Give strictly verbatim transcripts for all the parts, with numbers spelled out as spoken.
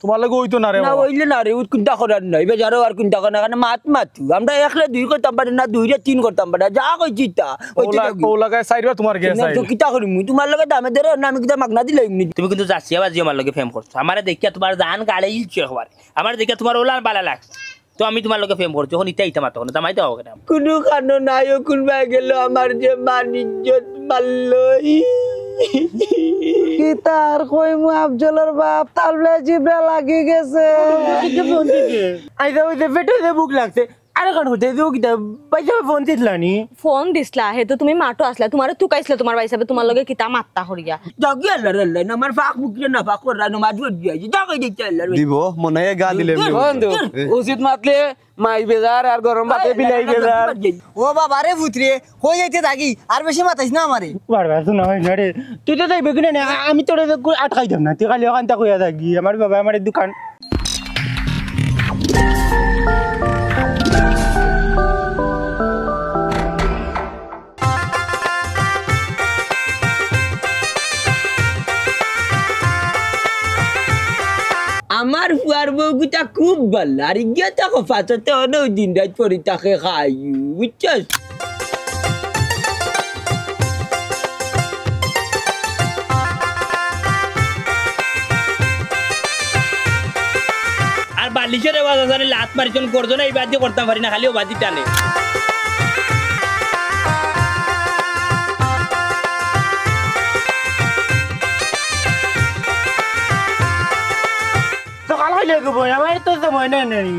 তুমার লগে অইতো না রে না, বাবা। অইলে না রে, অউ কুন্তা করার নাই। বেজারো আর কুন্তা করার না, কারণ মাত মাতু। আমরা একরে দুই করতাম পারি না, দুইরে তিন করতাম পারি না। যা কইছি তা, কইছি ওলা-, না কি? ওলাগায় চাইরবার তুমার গেছে না, তো আইল। কিতা করিমু? তুমার লগে দামে ধরে না, আমি কিতা মাগনা দিলাইমুনি? তুমি কিন্তু যাচিয়া বাজিও আমার লগে প্রেম করছো। আমারে দেখিয়া তুমার জান গাড়ে ইলছে একবারে। আমারে দেখিয়া তুমার ওলা বালা লাগছে। তো আমি তুমার লগে প্রেম করছি, অখন ইতা ইতা মাতো না, জামাই তো অখন। কুনু কানো নাই, ও কুনবায় গেল আমার যে মান ইজ্জত মারলো। কিতা আর কইমু, আফজলর বাপ, তার বলে জিব্রা লাগি গেছে। আইজা অউ যে পেটো যে ভুক লাগছে, আরে কান হতে যে কিতা, ভাইসাবে ফোন দিছলানি? ফোন দিছলা, হে তো তুমি মাঠো আছলা, তুমারে তুকাইছলা তুমার ভাইসাবে তুমার লগে কিতা মাত্তা করিয়া। জাগি আল্লাহ রে আল্লাহ, আমার ফাক বুকরে না ফাক করা, নমাজ পড়ি আইছি, জাগি দিতে আল্লাহ রে। দিব, মনে হয় গা দিলে দিব। বন্ধু, এ। উচিত মাতলে মাই বেজার আর গরম ভাতে বিলাই বেজার। ও বাবা রে পুতরে, কই যাইতে থাকি? আর বেশি মাতাইস না আমারে। বারবার শোনা হয় না রে। তুই তো যাইবে কিনা না, আ-, আমি তোরে তো কই আটকাই দেব না। তুই খালি অখানতা কইয়া থাকি। আমার বাবা আমার এই দোকান। আমার ফুয়ার বউ গুটা খুব ভালা, আর ইগিয়ে থাকো ফাঁচতে অনেও দিন রাইত পড়ি থাকে খাইউ, বুঝছস? আর বালিশর এবার লাত মারিছন করছো না, এই বাদি করতাম পারি না, খালি ও বাদি টানে। সকাল হইলে গো বই, আমার তো সময় নেই, নেই।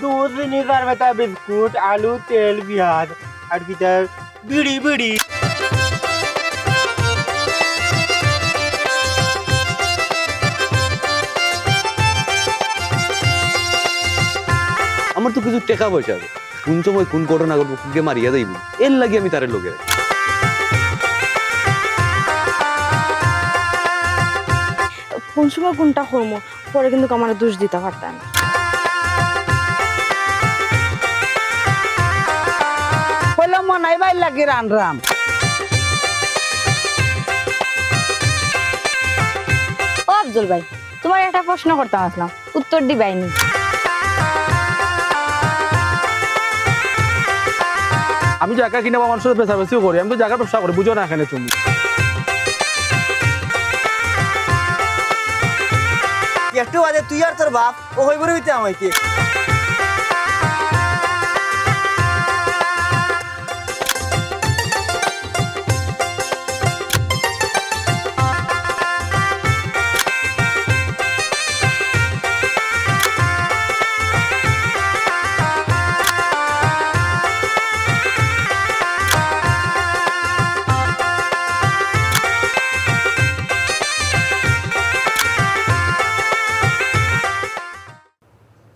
দুধ, চিনি, চার পাতা, বিস্কুট, আলু, তেল, পিঁয়াজ, আর কিতা বিড়ি, বিড়ি। আমার তো কিছু টেকা পয়সা আছে। কোন সময় কোন ঘটনা ঘটবো, কুনকে মারিয়া যাইবো, এর লাগি আমি তারে লগে রাখি। কোন সময় কোনটা করমু, পরে কিন্তু আমারে দোষ দিতা পারতা না। কইলো মনাই ভাইর লাগি রানরাম। ও আফজল ভাই, তুমারে একটা প্রশ্ন করতাম আছলাম, উত্তর দিবায়নি। আমি জাগা কিনা বা মানুষের বেচাবেচিও করি, আমি তো জাগার ব্যবসা করি, বুঝো না এখানে তুমি। একটু বাদে তুই আর তোর বাপ ও হইব রে হইতে আমাইতে।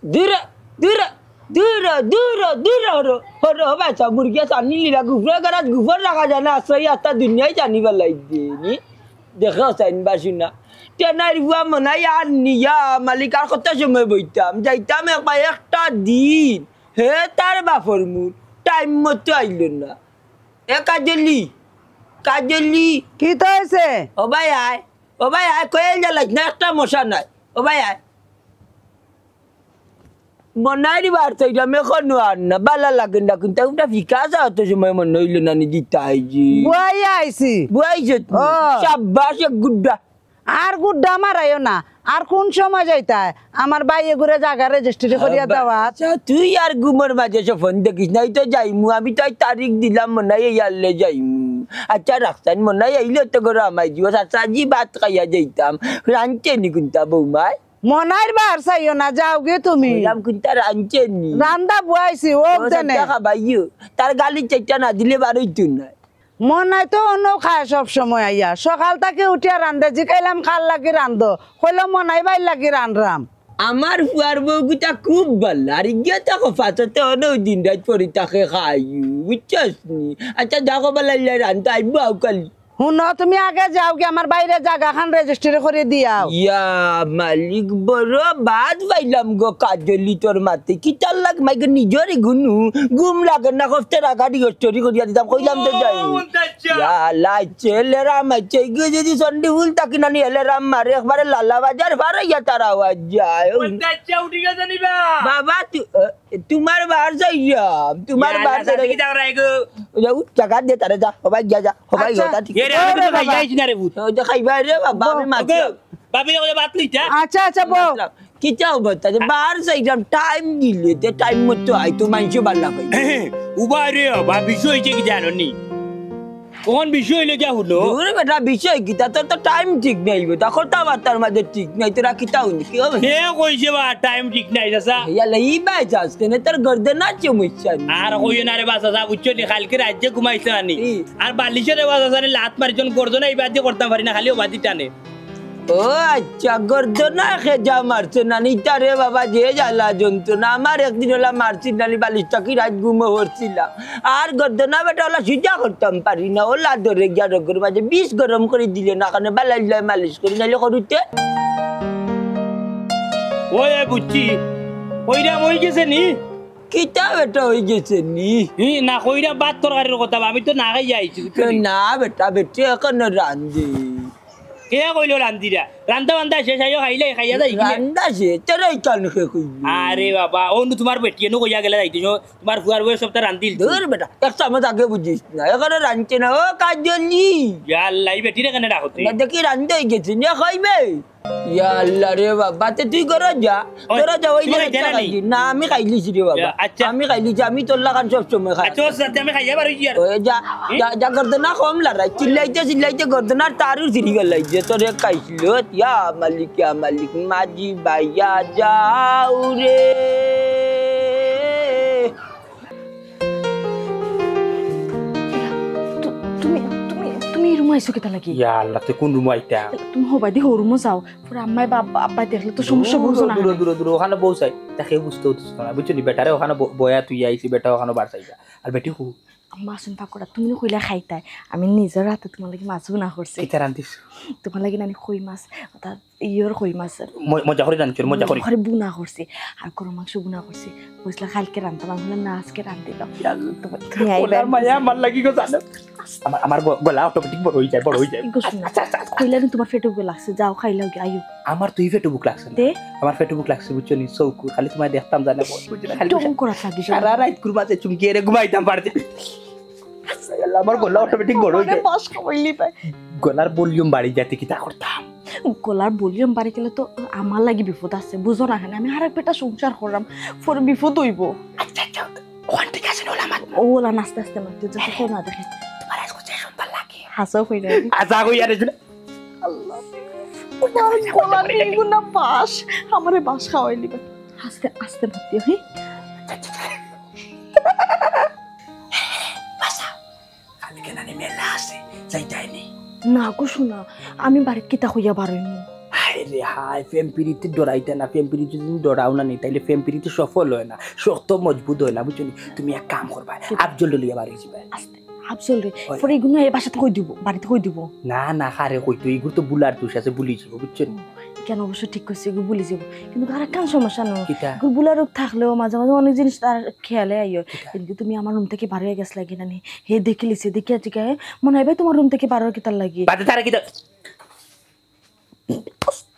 দূর, দূর, দূর, দূর, দূর, হরো। হরো, বাচ্চা মুরগি আছে, আনি লিলা, গুফর গরাত গুফর রাখা যায় না, আশ্রয় আস্তা দুনিয়ায় জানি বেলাই দেনি। দেখো, সাইন বাসু না। টেনার বুয়া মনাই আর নিয়া, মালিক আর কত সময় বইতাম? যাইতাম একবার একটা দিন। হে তার বাপর মুর, টাইম মতো আইল না। এ কাজলি, কাজলি। কিতা অইছে? ও ভাই আয়, ও ভাই আয়, কয়েল জ্বালাইস না, একটা মশা নাই। ও ভাই আয়। মনাইর বার চাইলাম, এখনো আর না, বালা লাগে না, কিন্তু একটা ফিকা আছে, অত সময় মনে হইল না, নি দিতা আইজি। বুয়াই আইছি। বুয়াইছে তুই? ও। সাব্বাস, এক গুড্ডা। আর গুড্ডা মারাইও না, আর কোন সময় যাইতায়? আমার ভাইয়ে গুরে জাগা রেজিস্ট্রি করিয়া আব্বা, দেওয়া। আচ্ছা, তুই আর ঘুমর মাঝে স্বপন দেখিস না, এই তো যাইমু, আমি তো আজ তারিখ দিলাম, মনাই এই আল্লে যাইমু। আচ্ছা, রাখছাইন, মনাই আইলে তো ঘরো আমায় দিও, চাচা জি ভাত খাইয়া যাইতাম, রানছে নি কুন্তা বৌমায়? মনাইর বার চাইও না, যাওগি তুমি। কইলাম কুন্তা রানছে নি? রান্দা বুয়াইছি, ও ও জানে। চাচা খাবাইও, তার গালি চাইটা না দিলে বারইতো না। মনাই তো অন্য খায় সব সময় আইয়া। সকাল থাকি উঠিয়া রান্দে, জিকাইলাম কার লাগি রান্দো, কইলো মনাই ভাইর লাগি রানরাম। আমার ফুয়ার বউ গুটা খুব ভালা, আর ইগিয়ে থাকো ফাঁচতে অনেও দিন রাইত পড়ি থাকে খাইউ, বুঝছস নি? আচ্ছা, দেখো বেলা ইল্লাই রানতো আইবো আউকালি। হুনো, তুমি আগে যাওগি, আমার ভাইরে জাগাখান রেজিস্ট্রি করি দিয়াও। ইয়া মালিক, বড় বাদ পাইলাম গো কাজলি তোর মাতে। কিতার লাগ মাইগো নিজর ইগুনু ঘুম লাগে না, কফতে রাখা রেজিস্ট্রি করিয়া দিতাম, কইলাম তো যাই। ও, মন্তাজ। ইয়া আল্লাহ, ছেলেরা মাইছে, ইগু যদি সন্ডি ফুল থাকি নানি এলেরাম মারে, একবারে লালা বাজার ফারাইয়া তার আওয়াজ যায়। ও, মন্তাজ, উঠি গেছে নি বা? বাবা, তু-, এ, তোমার বার যাইয়াম, তোমার ইয়া বার আল্লাহ, যাইয়াম। সাথে কি যাওয়ার আগে? ওই যে উঠ, জাগা দে তারে, যা, হবাই গিয়া যা, হবাই আচ্ছা। গিয়া যা, ঠিক এ রে, আছে। আমি তো আরে খাইয়া বাবা। আইছি না রে, ভূত। ওই যে খাইবা রে বাবা, আমি বউ, মাতলাম। ওকে, ভাবি, ওই যে ভাত লইতা। আচ্ছা, আচ্ছা, বউ। মাতলাম। কিতা হবো? তাহলে বার যাইলাম, টাইম দিলে, তে টাইম মতো আই, তো মাইনষে বালা পাই। উবা রে, বা বিষয় হইছে কি জানো নি? কোন বিষয় হইলে গিয়া হুনো? দূর বেটা, বিষয় কিতা? তোর তো টাইম ঠিক নাই বেটা, কথাবার্তার মাঝে ঠিক নাই, তোরা কিতা হুনি, কি হবে? কে কইছে বা টাইম ঠিক নাই, চাচা? ইয়ালে ই বাই যাস কেনে? তোর গর্দনার সমস্যা নি? আর কইও না রে বা চাচা, বুঝছো নি? কালকে রাইতে ঘুমাইছে না নি? ই। আর বালিশে রে বা চাচা নি লাত মারিছন, গর্দনা ইবাদি করতাম পারি না, খালি ওবাদি টানে। ও আচ্ছা, গর্দনা খেজা মারছে নানি, তারে বাবা যে জ্বালা যন্ত্রণা। আমার একদিন ওলা মারছিল নানি, বালিশ থাকি রাইত ঘুমো পড়ছিলাম। আর গর্দনা বেটা ওলা সিধা করতাম পারি না, ওলা ধরে গিয়া রগর মাঝে বিষ গরম করি দিলে না, কারণে বালাই লয় মালিশ করি, নাইলে করুতে। ওই, ওই বুঝছি, কইরাম অই গেছে নি? কিতা বেটা অই গেছে নি? ই, না কইরাম ভাত তরকারির কথা, আমি তো না খাইয়া আইছি, বুঝছো নি? না বেটা, বেটি এখনো রান্ধি। কে কইলো রান্ধিরা? রান্ধা বান্ধা শেষ, আইও খাইলে খাইয়া যাই কিনে। রান্ধা শেষ, তোরাই কান খে কইলি। আরে বাবা, অনু তোমার বেটি এনু কইয়া গেলে যাইতে, তোমার ফুয়ার বউয়ে সবটা রান্ধিল। দূর বেটা, এক চামচ আগে বুঝিস না, এখনো রান্ধছে না, ও কাজলি। ইয়া আল্লাহ, ই বেটিরে কেনে ডাকতে? না দেখি রান্ধা অই গেছে, নে খাইবে। ইয়া আল্লাহ রে বাবা, তে তুই ঘরো যা, ওই, তোরা যা, ওই তুই যে খাইতে একটা না নি? খাইলি। না, আমি খাইলিছি রে বাবা। ইয়া, আচ্ছা। আমি খাইলিছি, আমি তোর লাখান সব সময় খাই। আচ্ছা, ও সাথে আমি খাইয়া বারই আর। ওই যা, হুম? যা, যা, গর্দনা কম লড়াই, চিল্লাইতে চিল্লাইতে গর্দনার তারও ছিঁড়ি গেল, এই যে তোর এক খাইছিল, ইয়া মালিক, ইয়া মালিক, মাঝি বাইয়া যাও রে। তু-, তুমি, তুমি, তুমি এই রুমো আইছো কিতা লাগি? ইয়া আল্লাহ, তুই কোন রুমো আইতা? তুমি হবাদি হো রুমো যাও, পরে আম্মায় বা আব্বা, আব্বাই দেখলে তো সমস্যা, দূর, বুঝো না দূর, কেনে? দূর, দূর, ওখানো বউ চাই, তাকে বুঝতে হতো না, বুঝছো নি? বেটারে ওখানো ব-, বয়া তুই আইছি, বেটা ওখানো বার চাইবা। আর বেটি কু? আম্মা আসুন পাকোড়া, তুমি না কইলা খাইতায়, আমি নিজর হাতে তোমার লাগি মাছ বুনা করছি। কিতা রান্ধিস? তোমার লাগি নানি কই মাছ, অর্থাৎ ইয়র কই মাছ। ম-, মজা করি রান্ধছি, মজা করি। আরে বুনা করছি, আর গরু মাংস বুনা করছি। কইছিলা কালকে রান্ধতাম, আমি কইলাম, "না, আজকে রান্ধিলাম।" ইয়া আল্লাহ। তুমি, তুমি আইবা। ওনার মায়া আমার লাগি গো জানো। আমার, আমার গ-, গলা অটোমেটিক বড় অই যায়, বড় অই যায়। ইগো শোনো, আচ্ছা, আচ্ছা, আচ্ছা। কইলা নি তোমার পেটো ভুক লাগছে, যাও খাইলাও গি, আইও। আমার তো ই পেটো ভুক লাগছে না। তে? আমার পেটো ভুক লাগছে, বুঝছো নি? চৌকুর, খালি তোমায় দেখতাম জানে, বুঝছো না? খালি ঢং করা থাকি, সারা রাইত কুরমা যে চুমকি এরে ঘুমাইতাম পারতে। আল্লাহ, আমার গলা অটোমেটিক বড় অই যায়। বাস কমাইলি তাই। গলার ভলিউম বাড়ি যাইতে কিতা করতাম? গলার ভলিউম বাড়ি গেলে তো আমার লাগি বিপদ আছে, বুঝো না কেনে? আমি আরেক বেটা সংসার করলাম, পরে বিপদ অইবো। আচ্ছা, আচ্ছা, ওখান ঠিক আছে, ওলা মাত। ও ওলা আস্তে আস্তে মাত, তুই যাতে কেউ না দেখে। তোমার আজকে যে সুন্দর লাগে। হাসাও কই না। হাসা কই আরে শুনে। আল্লাহ। গলা নিয়ে গুনা বাস, আমারে বাস খাওয়াইলি বা। আস্তে আস্তে মাত দিও, হ্যাঁ? আচ্ছা, আচ্ছা, আচ্ছা। বাসা। কালকে নানি মেলা আছে, যাইতায় নি? না গো সোনা, আমি বাড়িত কিতা কইয়া বারইমু? হায় রে হায়, প্রেম পিরিতে ডরাইতা না, প্রেম পিরিতে যদি ডরাও না নি, তাইলে প্রেম পিরিতে সফল অয় না, শক্ত মজবুত অয় না, বুঝছো নি? তুমি এক কাম করবা, আফজলরে লইয়া বারই যিবা। আস্তে, আফজলরে? অয়। পরে ইগুন এ বাসাত কই দিবো, বাড়িত কই দিবো? না, না, কারে কইতো, ইগুর তো ভুলার দোষ আছে, ভুলি যিবো, বুঝছো নি? কেন অবশ্য ঠিক কইছে, ইগু ভুলি যিবো। কিন্তু তার একখান সমস্যা নাই। কিতা? ইগুর ভুলার রোগ থাকলেও মাঝে মাঝে অনেক জিনিস তার খেয়ালে আইও। কিতা? কিন্তু তুমি আমার রুম থাকি বার অইয়া গেছলায় গি নানি? হে দেখিলিছে, দেখিয়া জিগায়, "মনে হয় ভাই তোমার রুম থাকি বার অওয়ার কিতার লাগি?" বাদে তারা কিতা?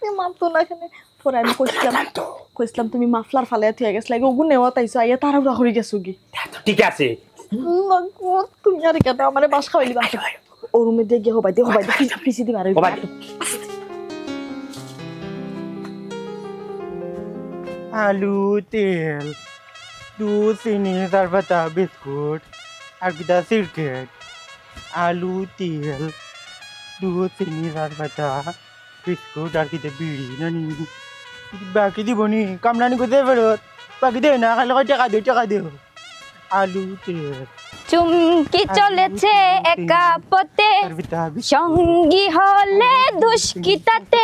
এ মানতো না কেনে। পরে আমি কইছিলাম, কইছিলাম তুমি মাফলার ফালাইয়া থইয়া গেছলায় গি, ওগু নেওয়াত আইছো, আইয়া তাড়াহুড়া করি গেছো গি। তা তো ঠিক আছে। না গো, তুমি আর কেন আমারে বাস খাওয়াইলি বাস? ও রুমে দিয়া গিয়া হবাই দে, হবাই দে, পিছি, পিছি দি বার অইবো। হবাই দে। আলু, তেল, দুধ, চিনি, চার পাতা, বিস্কুট, আর কিতা সিগারেট। আলু, তেল, দুধ, চিনি, চার পাতা, বিস্কুট, আর কিতা বিড়ি, নানি। বাকি দিবো নি? কামলানি কইতে ফেরত। বাকি দে না, খালি কয় টেকা দেও, টেকা দেও। আলু, তেল। চুমকি চলেছে একা পথে, সঙ্গী হলে দুষ্কৃতাতে।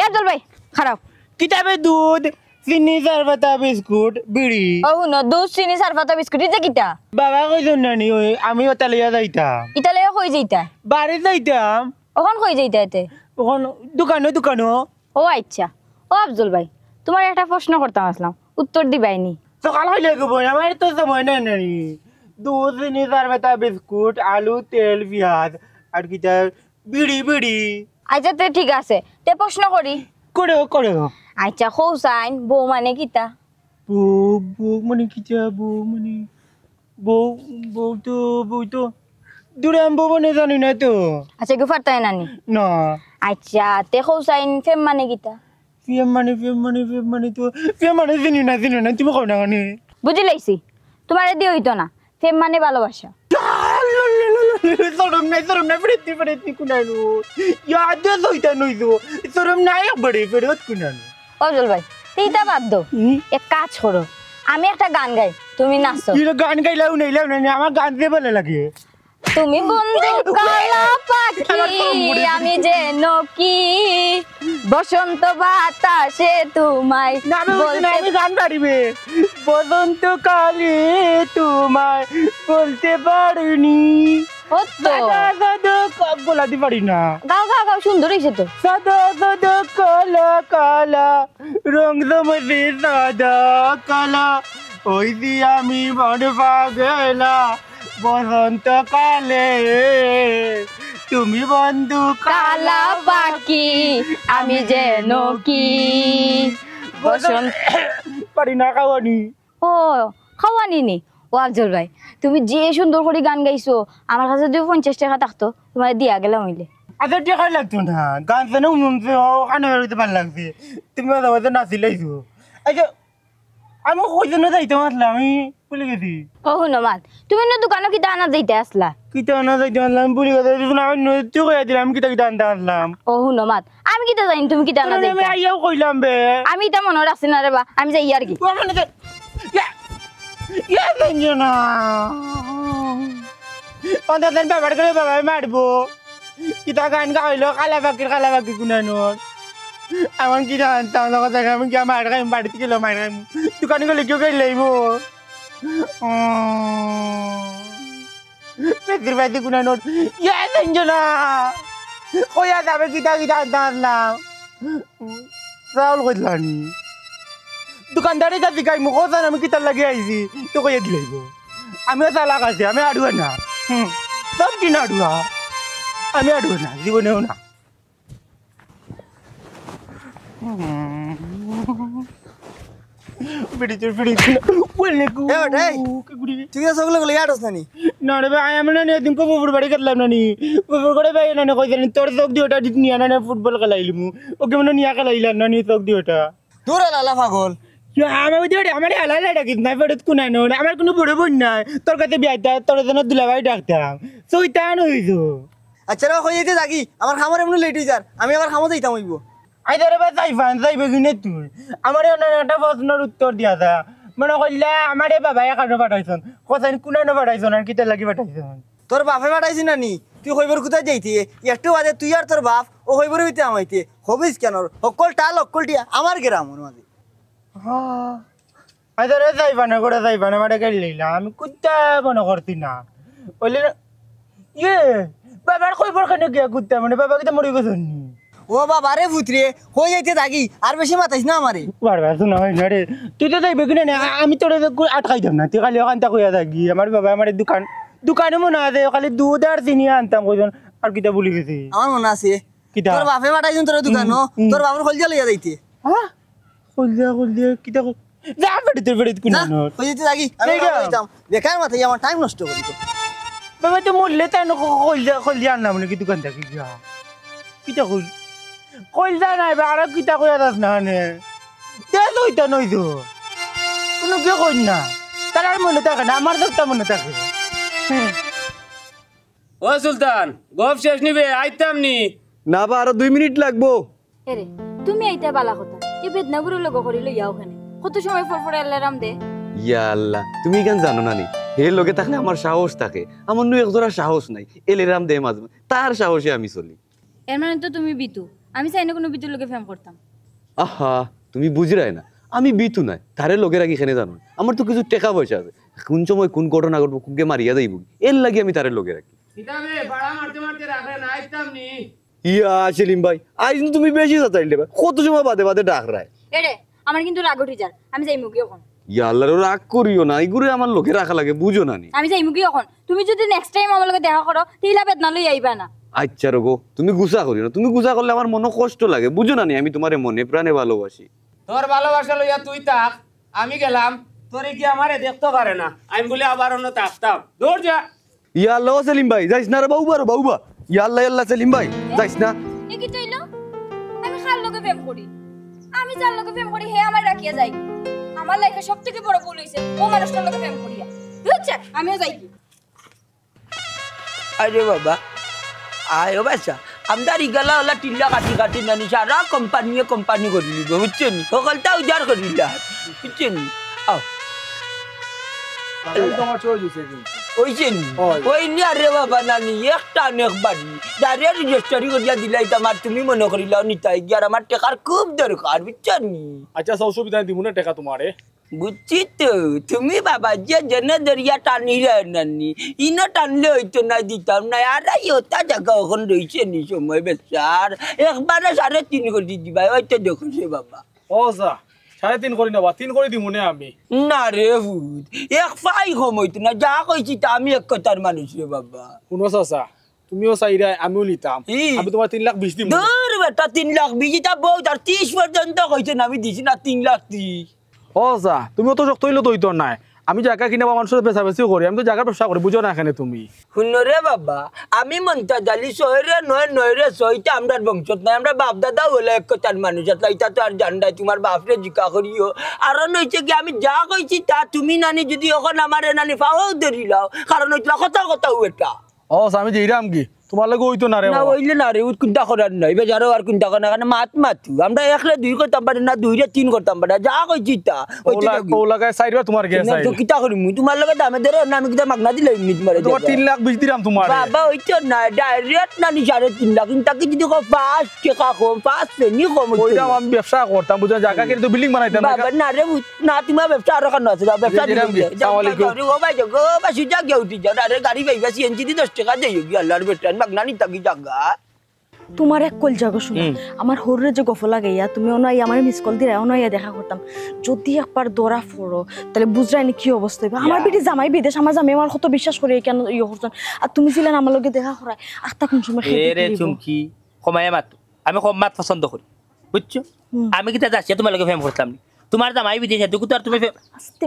এ আফজল ভাই, খাড়াও। কিতাবে দুধ, চিনি, চার পাতা, বিস্কুট, বিড়ি। ও হুনো, দুধ, চিনি, চার পাতা, বিস্কুট, ইতা কিতা? বাবা কইছইন নানি, ওই আমি ওটা লইয়া যাইতাম। ইতা লইয়া কই যাইতা? বাড়ি যাইতাম। অখন কই যাইতা এতে? অখন দোকানো, দোকানো। ও আচ্ছা। ও আফজল ভাই, তুমারে একটা প্রশ্ন করতাম আছলাম, উত্তর দিবায়নি? সকাল অইলে গো বইন, আমার তো সময় নাই নানি। দুধ, চিনি, চার পাতা, বিস্কুট, আলু, তেল, পিয়াজ, আর কিতা, বিড়ি, বিড়ি। আচ্ছা, তে ঠিক আছে, তে প্রশ্ন করি। করো, করো। আচ্ছা, কওছাইন, বউ মানে কিতা? বউ, বউ মানে কিতা? বউ মানে, বউ, বউ তো, বউ তো, দূরে আমি বউ মানে জানি না তো। আচ্ছা, কেউ পারতায় নানি? না। আচ্ছা, তে কওছাইন, প্রেম মানে কিতা? প্রেম মানে, প্রেম মানে, প্রেম মানে তো, প্রেম মানে চিনি না, চিনি না, তুমি কও না মানে। বুঝি লাইছি, তুমারে দি অইতো না, প্রেম মানে ভালোবাসা। শরম নাই, শরম নাই, ফেরত দি, ফেরত দি, কুনানো। ইয়াদ দে সইতা নইছো। শরম নাই একবারে, ফেরত কুনানো। ও আফজল ভাই, তে ইতা বাদ দেও। হুম? এক কাজ করো, আমি একটা গান গাই, তুমি নাচো। ইনো গান গাইলাও নাইলাও না, আমার গান যে ভালা লাগে। তুমি বন্ধু কালা পাখি, আমার কম পড়ে। আমি যেন কি বসন্ত বাতাসে তোমায় না, আমি বলতে না, আমি গান পারিবে। বসন্ত কালে তোমায় বলতে পারিনি। ও তো। সাদা সাদা ক-, গলা দি পারি না। গাও, গাও, গাও, সুন্দর অইছে তো। সাদা সাদা কালা কালা রং জমেছে সাদা কালা, ওই যে আমি বন পাগলা বসন্ত কালে, তুমি বন্ধু কালা পাখি, আমি যেন কি বসন্ত পারি না খাওয়ানি। ও, খাওয়ানি নি? ও আফজল ভাই, তুমি যে সুন্দর করি গান গাইছো, আমার কাছে যদি পঞ্চাশ টেকা থাকতো, তুমারে দিয়া গেলাম অইলে। আচ্ছা, টেকা লাগতো না, গান শুনে উনুনছে, ও কানে বেরোতে ভালা লাগছে, তুমি মাঝে মাঝে নাচিলাইছো। আচ্ছা, আমি কই যেন যাইতাম আছলাম, আমি ভুলি গেছি। ও হুনো মাত, তুমি না দোকানো কিতা আনা যাইতা আছলা? কিতা আনা যাইতাম আছলাম, আমি ভুলি গেছি। তুই না, আমি নদীত তুই কইয়া দিলাম, আমি কিতা কিতা আনতাম আছলাম। ও হুনো মাত, আমি কিতা জানি তুমি কিতা আনা যাইতা? আমি আইয়াও কইলাম বে। আমি ইতা মনো রাখছি না রে বা, আমি যাই আর কি। ও মানে তো, ইয়া, ইয়া, জানি না। অন্তত ব্যবহার করে বাবায় মারবো। কিতা গান গাইলো, কালা পাখির কালা পাখি কুনানোর। এমন কি জানতাম না কথা, আমি কি আমার খাইম, বাড়িতে গেলে মার খাইম। দোকানে গেলে কেউ গেলে লইব। উম, পেটির বাইতে কুনানোর। ইয়া, জানছো না। কইয়া যাবে কিতা কিতা আনতাম আছলাম। চাউল কইলানি। দোকানদারে কাছে গাই মুখ জান আমি কিতার লাগি আইছি। তো কইয়া দিলাইব। আমিও চালাক আছি, আমি আড়ুয়া না। হুম, সব দিন আড়ুয়া। আমি আড়ুয়া না, জীবনেও না। বেটি তোর বেটি তুই না। ওয়ালাইকুম। এ বেটা, এই। কি করি? তুই কিতা চোখ লগে লগে আটস না নি? না রে ভাই, আমি না নি, দিন কো ফুফুর বাড়ি গেলাম না নি। ফুফুর করে ভাই না নি, কইছিলেন, "তোর চোখ দিয়ে ওটা নিয়ে না নি ফুটবল খেলাইলিমু।" ওকে মনে নিয়ে খেলাইলাম না নি, চোখ দিয়ে ওটা। দূর হ লালা পাগল। ইয়া, আমার ওই যে আমার আলাদা ডাকিস না, ফেরত কুনাই না, আমার কোনো বড় বোন নাই। তোর কাছে বিয়াইতা, তোর জন্য দুলাভাই ডাকতাম। শয়তান হইছো। আচ্ছা রে, কই যাইতে থাকি, আমার খামার এমনি লেট হয়ে যার, আমি আবার খামো যাইতাম হইব। আই ধরে বা যাইবান, যাইবে কিনে তুই? আমার এমন একটা প্রশ্নের উত্তর দিয়া যা। মনে করলে আমারে বাবা এখানে পাঠাইছন, কোথায় কুনানো পাঠাইছন আর কিতা লাগি পাঠাইছন? তোর বাপে পাঠাইছি না নি? তুই কইবর কোথায় যাইতে? একটু বাদে তুই আর তোর বাপ ও কইবর হইতে আমাইতে। হবিস কেন? হক্কল টাল, হক্কল টিয়া আমার গ্রামর মাঝে। হ্যাঁ। আই ধরে যাইবানে করে যাইবানে মারে গেল লইলা। আমি কুত্তা মনে করতি না। বললে না, ইয়ে, বাবার কইবর কেন গিয়া কুত্তা মানে বাবা কিতা মরে গেছন নি? ও বাবা রে পুত্রে, কই যাইতে থাকি? আর বেশি মাতাইস না আমারে। বারবার শোনা হয় না রে। তুই তো যাইবে কিনা না, আমি তোরে তো কু-, আটকাই দেব না। তুই খালি ওখানটা কইয়া থাকি। আমার বাবা আমার দোকান, দোকানে মনে আছে, খালি দুধ আর চিনি আনতাম কইজন, আর কিতা ভুলি গেছি। আমার মনে আছে। কিতা? তোর বাপে পাঠাইছন তোর দোকানো, হুম, হুম। তোর বাপর কলজা লইয়া যাইতে। হ্যাঁ? কলজা, কলজা, কিতা কল-, যা বেটি তোর বেটি কোন যা, আনোর? কই যাইতে থাকি? আমি এই গা। যাইতাম। বেকার মাথায় আমার টাইম নষ্ট করি তো। বাবা তো মরলে তাই না ক-, কলজা, কলজা আনলাম নাকি দোকান থাকি গিয়া? কিতা কইল? কইল যা নাই বা, আরো কিতা কইয়া যাস না নে? দে তো ইতা নই তো। কোনো কে কইল না। তার আর মনে থাকে না, আমার তো তা মনে থাকে। হুম। ও সুলতান, গপ শেষ নিবে, আইতাম নি। না বা, আরো দুই মিনিট লাগবো। এরে, তুমি আইতা বালা কথা। এই বেদনা বুড়ো লগে করি লইয়া ওখানে। কত সময় পর পর অ্যালার্ম দে। ইয়া আল্লাহ, তুমি ইখান জানো না নি? হে লগে থাকলে আমার সাহস থাকে। আমার নু এক জোড়া সাহস নাই। অ্যালার্ম দে মাঝে মাঝে। তার সাহসে আমি চলি। এর মানে তো তুমি বিতু। আমি চাই না কোনো বিতুর লগে প্রেম করতাম। আহা, তুমি বুঝরায় না। আমি বিতু নায়, তারে লগে রাখি কেনে জানো? আমার তো কিছু টেকা পয়সা আছে, কোন সময় কোন ঘটনা ঘটবো, কুনকে মারিয়া যাইবো, এর লাগি আমি তারে লগে রাখি। কিতাবে ভাড়া মারতে মারতে রাখরে না আইতাম নি। ইয়া সেলিম ভাই, আইজ তুমি বেশি চাচাইলে ভাই, কত সময় বাদে বাদে ডাকরায়। এরে, আমার কিন্তু রাগ উঠি যার, আমি যাইমুগি অখন। ইয়া আল্লাহ রে, রাগ করিও না, ইগুরে আমার লগে রাখা লাগে, বুঝো না নি? আমি যাইমুগি অখন। তুমি যদি নেক্সট টাইম আমার লগে দেখা করো, তে ইলা বেদনা লই আইবা না। আচ্ছা রোগো, তুমি গুসা করিও না, তুমি গুসা করলে আমার মনো কষ্ট লাগে, বুঝো না নি? আমি তুমারে মনে প্রাণে ভালোবাসি। তোর ভালোবাসা লইয়া তুই থাক, আমি গেলাম। তোরে কি আমারে দেখতো পারে না? আমি বলে আবার অন্য থাকতাম। দূর যা। ইয়া আল্লাহ, ও সেলিম ভাই, যাইস না রে বাউবা, রে বাউবা। ইয়া আল্লাহ, ইয়া আল্লাহ, সেলিম ভাই, যাইস না। এ কি চাইলো? আমি কার লগে প্রেম করি? আমি যার লগে প্রেম করি, হে আমার রাখিয়া যাই। আমার লাইফে সব থেকে বড় ভুল হইছে ও মানুষটার লগে প্রেম করিয়া। বুঝছে? আমিও যাই কি? আরে বাবা, আয় ও বাচ্চা, আমরার ইগালা ওলা টিল্লা কাটি কাটি নানি সারা কোম্পানিয়ে কোম্পানি করি লিব, বুঝছো নি? হকলতা উজাড় করি দিলা, বুঝছো নি? আও। তাহলে তো আমার চয়েস হয়েছে কিন্তু। ওইছে নি? ওই। ওইলে আরে বাবা নানি, এক টান এক বাড়ি। ডাইরেক্ট রেজিস্টারি করিয়া দিলাইতাম, আর তুমি মনে করিলাও নিতাই গিয়া, আর আমার টেকার খুব দরকার, বুঝছো নি? আচ্ছা, আচ্ছা, অসুবিধা নাই, দিমুনে টেকা তোমারে। বুঝছি তো, তুমি বাবা যে জেনে দরিয়া টানিলে নানি, ইনো টানলে হইতো না, দিতাম না। আর এই ওটা জায়গা অখন রইছে নি সময় বেচার, একবারে সাড়ে তিন করি দিবা, ওই তো দেখো সে বাবা। ও যা, সাড়ে তিন করি নেবা, তিন করি দিমুনে আমি। না রে ভূত, এক ফাই কম হইতো না, যা কইছি তা আমি এক কথার মানুষ রে বাবা। শুনো চাচা, তুমিও চাইরায়, আমিও নিতাম। ই। আমি তোমার তিন লাখ বিশ দিমু। দূর বেটা, তিন লাখ বিশ, ইটা বহুত, আর তিরিশ পর্যন্ত কইছে না, আমি দিছি না তিন লাখ তিরিশ। ও যা, তুমি অত শক্ত হইলে তো হইতো নায়। আমি জায়গা কিনা বা মানুষের বেচাবেচিও করি, আমি তো জায়গার ব্যবসা করি, বুঝো না এখানে তুমি। হুনো রে বাবা, আমি মন্তাজ আলী, ছয় রে নয়, নয় রে ছয়, ইটা আমরার বংশত নাই, আমরার বাপ দাদা হলে এক কথার মানুষ, আতলা ইটা তো আর জানরায়, তোমার বাপরে জিকা করিও। কারণ হইছে কি, আমি যা কইছি তা তুমি নানি যদি অখন আমারে নানি ফাও ধরিলাও, কারণ হইতলা কথা কথা এটা। ও, আমি যাইরাম কি? তোমার লগে হইতো না রে না বাবা। হইলে না রে, উত কুন্তা করার নাই, বেজারো আর কুন্তা করার না, কারণ মাত মাতু। আমরা এক রে দুই করতাম পারি না, দুই রে তিন করতাম পারি না, যা কইছি তা। ওই তো কৌলা-, যাবি। কৌলাগায় চাইরবার তোমার গেছে না, তো চাইলে। কিতা করিমু? তোমার লগে দামে ধরে না, আমি কিতা মাগনা দিলে এমনি তোমার তোমার তিন লাখ বিশ দিলাম তোমার। বাবা, ওই তো না, ডাইরেক্ট না নি সাড়ে তিন লাখ, কিন্তু তাকে যদি কও পাঁচ টেকা কম, পাঁচ পেনি কম হইতো কইলাম না। আমি ব্যবসা করতাম, বুঝা জায়গা কিনে তো বিল্ডিং বানাইতাম না। বাবা, না রে, বুঝ-, না, তোমার ব্যবসা আরো খান আছে, যাও, ব্যবসা এই যে দিকে রামজি, যাও, আসসালামু আলাইকুম। যাও, রে, ও ভাই, যাও, গো, বাসি যা গিয়া উঠি যাও, না রে, গাড়ি পাইবা, সিএনজি দি দশ টেকা দেই, গিয়া আল্লাহর বেটা, মাগনা নি তাকি জায়গা। তোমার এক কলজা গো, শুনো। হুম। আমার হররে যে গফ লাগাইয়া, তুমি অনো আইয়া আমারে মিস কল দিরায়, অনো আইয়া দেখা করতাম। যদি একবার ধরা পড়ো, তাইলে বুঝরায় নি কি অবস্থা হইবো। আমার ইয়া। বেটি জামাই বিদেশ, আমার জামাই আমার কত বিশ্বাস করি কেনে ইয়ে করছইন। আর তুমি ছিলায় আমার লগে দেখা করায়, আখতা কোন সময় খেতে এরে দিবো? চুমকি, কমাইয়া মাত। আমি কম মাত পছন্দ করি, বুঝছো? হুম। আমি কিতা যাচিয়া তোমার লগে প্রেম করতাম নি? তোমার জামাই বিদেশ, এটুকু তো আর তুমি প্রেম আস্তে।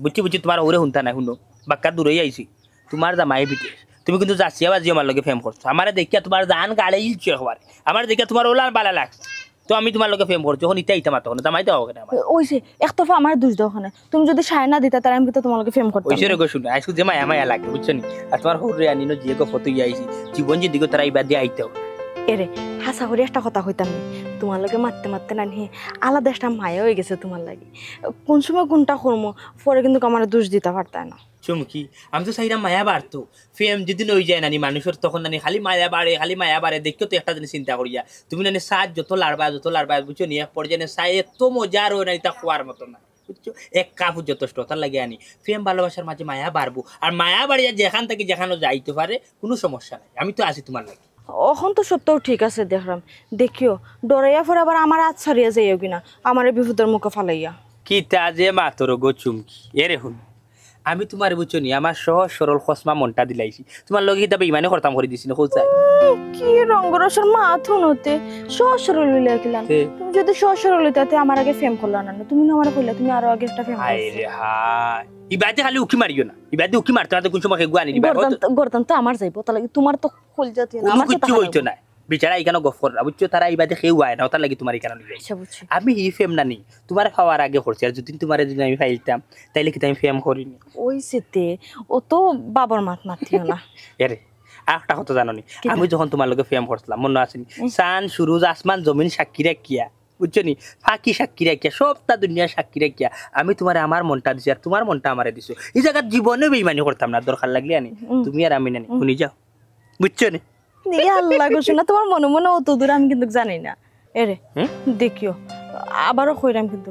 বুঝছি, বুঝছি, তোমার হউরে হুনতা নাই, হুনো। বাক্কা দূরেই আইছি। তোমার জামাই বিদেশ। তুমি কিন্তু যাচিয়া বাজিয়া আমার লগে প্রেম করছো। আমারে দেখিয়া তোমার জান গালে ইলছে একবারে। আমারে দেখিয়া তোমার ওলান বালা লাগছে। তো আমি তোমার লগে প্রেম করছি। অখন ইতা ইতা মাতো কেনে? জামাই দেওয়া কেনে আমার? ওই যে, এক তরফা আমার দোষ দেওয়া কেনে? তুমি যদি সায় না দিতা, তাহলে আমি কিন্তু তোমার লগে প্রেম করতাম ওই না। সে রে গো, শুনো, আজকে যে মায়া মায়া লাগে, বুঝছো নি? আর তোমার হউরে আনিনো যে গো ফটো ইয়া আইছি। জীবন যদি গো তারা ইবাদি আইতো। এরে, হাছা করি একটা কথা কইতাম নি। তোমার লগে মাততে মাততে নানি আলাদা একটা মায়া হয়ে গেছে তোমার লাগি। কোন সময় কোনটা করমু, পরে কিন্তু আমারে দোষ দিতা পারতায় না। চুমকি, আমি তো চাইরাম মায়া বাড়তো। প্রেম যদি নই যায় নানি মানুষর, তখন নানি খালি মায়া বাড়ে, খালি মায়া বাড়ে। দেখিও তো একটা জিনিস চিন্তা করিয়া, তুমি নানি চা যত লাড়বা, যত লাড়বা, বুঝছো নি? এক পর্যায়ে নানি চা এত মজার হয় নানি, তা খোয়ার মতো না, বুঝছো? এক কাপ যথেষ্ট, তার লাগি আনি। প্রেম ভালোবাসার মাঝে মায়া বাড়বো, আর মায়া বাড়িয়া যেখান থাকি যেখানো যাইতে পারে, কোনো সমস্যা নাই। আমি তো আছি তোমার লাগি। অখন তো সত্ত্বেও ঠিক আছে দেখরাম, দেখিও ডরাইয়া পরে আবার আমার আত ছাড়িয়া যাইও কিনা, আমারে বিপদর মুখে ফালাইয়া। কিতা যে মাতর গো চুমকি, এরে হুন, আমি তোমারে বুঝছো নি, আমার সহজ সরল খসমা মনটা দিলাইছি। তোমার লগে কিতা বেইমানি করতাম করি দিছি না, কও চাই? উম, কি রঙ্গরসর মাত হুনতে, সহজ সরল হইলে কিলান। তে? তুমি যদি সহজ সরল হইতা, তে আমার আগে প্রেম করলা না, তুমি না আমারে কইলা, তুমি আরো আগে একটা প্রেম হায় করছো। রে হায়, ইবাদি খালি উকি মারিও না, ইবাদি উকি মারতে মারতে কোন সময় কেউ আনি দিবা? গর্দান তো, গর্দান তো আমার যাইবো, তার লাগি তোমার তো কলজা তুই না, কোনো আমার তো কিচ্ছু টাকা হইতো লাগবো। না। বিচারা এখানে গফ কররা, বুঝছো? তারা ইবাদে কেউ আয় না, ওটার লাগি তোমার এখানে নিয়ে আইছি। আচ্ছা, বুঝছি। আমি হি ফেম নানি, তোমার পাওয়ার আগে করছি, আর যদি তোমার যদি আমি পাইতাম, তাইলে কিন্তু আমি ফেম করিনি। ওই সেতে, ও তো বাবার মাত মাতিও না। এরে, আর একটা কথা জানো নি? কিতা? আমি যখন তোমার লগে ফেম করছিলাম, মনে আছে নি? হুম। চান, সুরুজ, আসমান, জমিন সাক্ষী রাখিয়া, বুঝছো নি? ফাঁকি সাক্ষী রাখিয়া, সবটা দুনিয়া সাক্ষী রাখিয়া, আমি তোমারে আমার মনটা দিছি, আর তোমার মনটা আমারে দিছো। এই জায়গাত জীবনে বেইমানি করতাম না, দরকার লাগলে আনি। হুম। তুমি আর আমি নানি, হুম। শুনি যাও। বুঝছো নি? ইয়া আল্লাহ গো, শোনা, তোমার মনে মনে অত দূর আমি কিন্তু জানি না। এরে, হুম? দেখিও, আবারও কইরাম কিন্তু,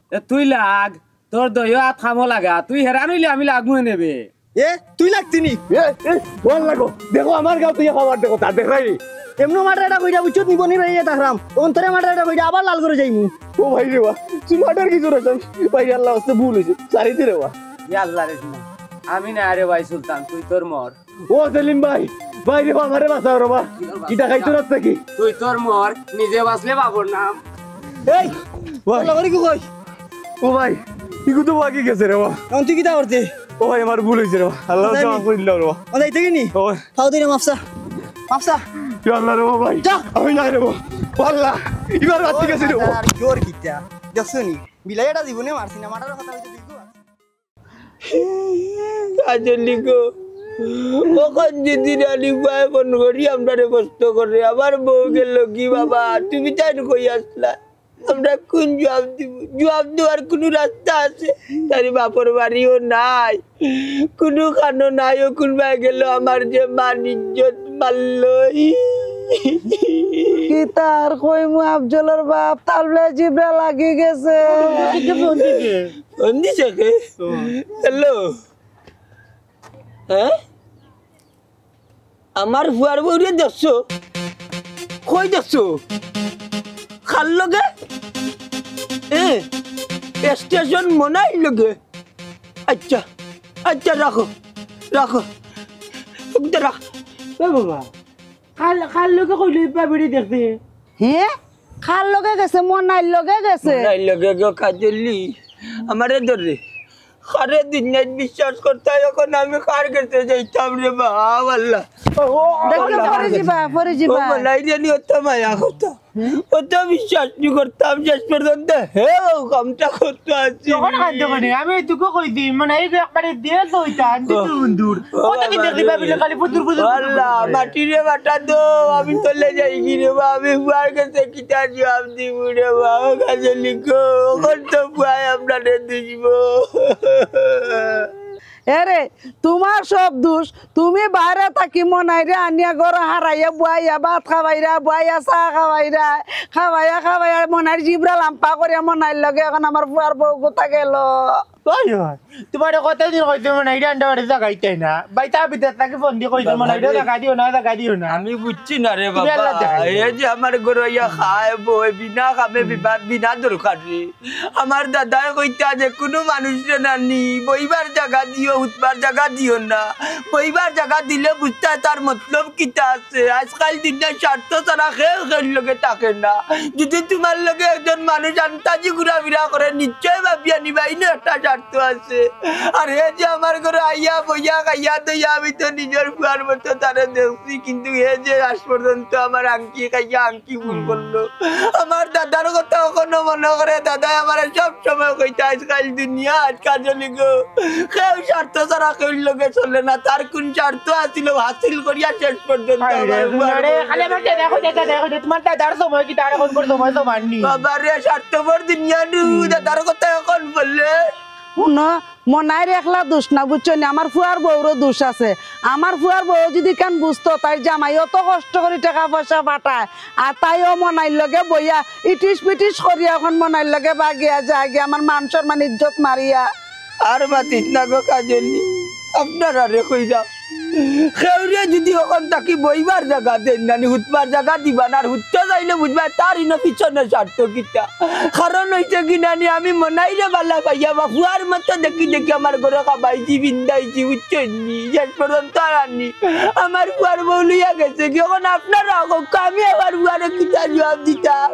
এ তুই লাগ, তোর দইও আত খামো লাগা, তুই হেরান অইলে আমি লাগমু নে বে। এ, তুই লাগতি নি? এ, এ, বল লাগো। দেখো আমার গাঁও তুই খাবার দেখো, তার দেখাই। এমনে মার্ডার এটা কইরা বুঝছত নি বনি ভাই এটা হারাম। অন্তরে মার্ডার এটা কইরা আবার লাল করে যাইমু। ও ভাই রে বা, তুই মার্ডার কি জোরে চাস? ভাই আল্লাহ আস্তে ভুল হইছে। সারি দে রে বা। ইয়া আল্লাহ রে শুনো। আমি না রে ভাই সুলতান, তুই তোর মর। ও সেলিম ভাই, ভাই রে বা, আমারে বাঁচাও রে বা। কিটা খাইতো না থাকি? তুই তোর মর, নিজে বাঁচলে বাবর নাম। এই, ভাই। তোর লগরে কি কই? ও ভাই, ইগু তো বাকি গেছে রে বা। এখন তুই কিতা করতে? ও ভাই, আমার ভুল হইছে রে বা। আল্লাহ জানি। মাফ করে দিলাম রে বা। ও যাইতে কি নি? ও ভাই। খাও দিনে মাফসা। মাফসা। ইয়া আল্লাহ রে বা ভাই। যা। আমি নাই রে বা। ও আল্লাহ, এবার বাকি গেছে রে বা। আর জোর কিতা? দেখছো নি? বিলাইটা জীবনে মারছি না, মারার কথা হইছে তুই কো। কাজলি গো, কখন যদি রানী পায় ফোন করি, আমরারে প্রশ্ন করে, আমার বউ গেল কি বাবা, তুমি তাই কই আসলা? আমরা কোন জবাব দিব? জবাব দেওয়ার কোনো রাস্তা আছে? তার বাপর বাড়িও নাই, কোনো খানো নাই, ও কোন ভাই গেল, আমার যে মান ইজ্জত মারল। কি তার কইমু আফজলর বাপ, তার বলে জিব্রা লাগি গেছে। ফোন দিছে কে? হ্যালো। হ্যাঁ? আমার ফুয়ার বউরে দেখছো? কই দেখছো? কার লগে? এ, স্টেশন মনাইর লগে। আচ্ছা, আচ্ছা, রাখো, রাখো। ওকে রাখ। এ বাবা, কার, কার লগে কইলো ইবা বেড়ি দেখতে? হে? কার লগে গেছে? মনাইর লগে গেছে। মনাইর লগে গো কাজলি। আমারে ধরে। কারে দুনিয়াত বিশ্বাস করতাম, এখন আমি কার গেছে যাইতাম রে বাবা, আল্লাহ। দেখো, পরে যিবা, পরে যিবা। ও মনাই জানি অত মায়া করতাম। অত বিশ্বাস নি করতাম, শেষ পর্যন্ত হে ও কামটা করতে আসছি। তখন কান্দো কেনে? আমি এটুকু কই দিই, মানে, এই যে একবারে দিয়ে তো ওইটা, আনতে তো বন্ধুর। ও কত কি বাবা দেখলি রে। ভাবিলে খালি ফুতুর ফুতুর ফুতুর আল্লাহ, ফুতুর করে। মাটি রে বাটা দো, আমি তলে যাই কি রে বা, আমি বুয়ার গেছে কিতা জবাব দিব রে বা, ও কাজলি গো, এখন তো বুয়ায় আপনারে দিব। এরে, তোমার সব দোষ। তুমি বাইরে থাকি মনাইরে আনিয়া ঘরো হারাইয়া বুয়াইয়া ভাত খাবাইরা, বুয়াইয়া চা খাবাইরা, খাবাইয়া খাবাইয়া মনাইর জিব্রা লাম্পা করিয়া মনাইর লগে এখন আমার ফুয়ার বউ গুতা গেল। ওই, ওই, তোমারে কতদিন কইছি মনাইরে আন্ডা বাড়ি জাগাইতে না। বাইতা বিদেশ থাকি ফোন দি কইছি, মনাইরে জাগা দিও না, জাগা দিও না। আমি বুঝছি না রে তুমি বাবা। আল্লাহ জাগাই দিও। এ যে আমার ঘরো আইয়া খায়, বয়, বিনা কামে বিবাদ, বিনা দরকারে। আমার দাদায় কইতা যে কুনু মানুষরে নানি বইবার জাগা দিও, হুতবার জাগা দিও না। বইবার জাগা দিলে বুঝতায় তার মতলব কিতা আছে। আজকাল দিনে স্বার্থ ছাড়া কেউ কেউর লগে থাকে না। যদি তোমার লগে একজন মানুষ আন্তাজি ঘুরাফিরা করে, নিশ্চয় ভাবিয়া নিবা, ইনো একটা স্বার্থ আছে। আর হে যে আমার ঘরো আইয়া বইয়া খাইয়া দইয়া, আমি তো নিজর ফুয়ার মতো তারে দেখছি, কিন্তু হে যে আজ পর্যন্ত আমার আংকি খাইয়া আংকি ভুল করলো। আমার দাদার কথা এখনো মনো করে, দাদায় আমারে সব সময় কইতা, "আজকাল দুনিয়া, আজকাল জলি গো, কেউ স্বার্থ ছাড়া কেউর লগে চলে না, তার কোন স্বার্থ আছিল, হাসিল করিয়া শেষ পর্যন্ত আরে, আমার উয়ার আরে, বউ খালি আমার দাদা কইতা, দাদা কইতা, তোমার দাদার সময় কিতা, আর এখনকার সময় সমান নি।" বাবা রে, স্বার্থপর দুনিয়া নু, দাদার কথা এখন বললে। হুনো, মনাইর একলা দোষ না, বুঝছো নি? আমার ফুয়ার বউরও দোষ আছে। আমার ফুয়ার বউ যদি কান বুঝতো, তাইর জামাই অত কষ্ট করি টেকা পয়সা পাঠায়, আর তাইও মনাইর লগে বইয়া ইটিস পিটিস করিয়া এখন মনাইর লগে বাগিয়া যায় গিয়া, আমার মান সম্মান ইজ্জত মারিয়া। আর মাতিস না গো কাজলি, আপনারারে কইরা। কেউরে যদি অখন থাকি বইবার জাগা দেইন নানি, হুতবার জাগা দিবা না, আর হুততে যাইলে বুঝবা তার ইনো পিছনে স্বার্থ কিতা। কারণ অইছে কি নানি, আমি মনাইরে বালা পাইয়া বা ফুয়ার মতো দেখি দেখি আমার ঘরো খাবাইছি, বিন্দাইছি, বুঝছইন নি? শেষ পর্যন্ত আর আনি আমার ফুয়ার বউ লইয়া গেছে কি, অখন আপনারা কউক্কা, আমি আমার ফুয়ারে কিতা জবাব দিতাম?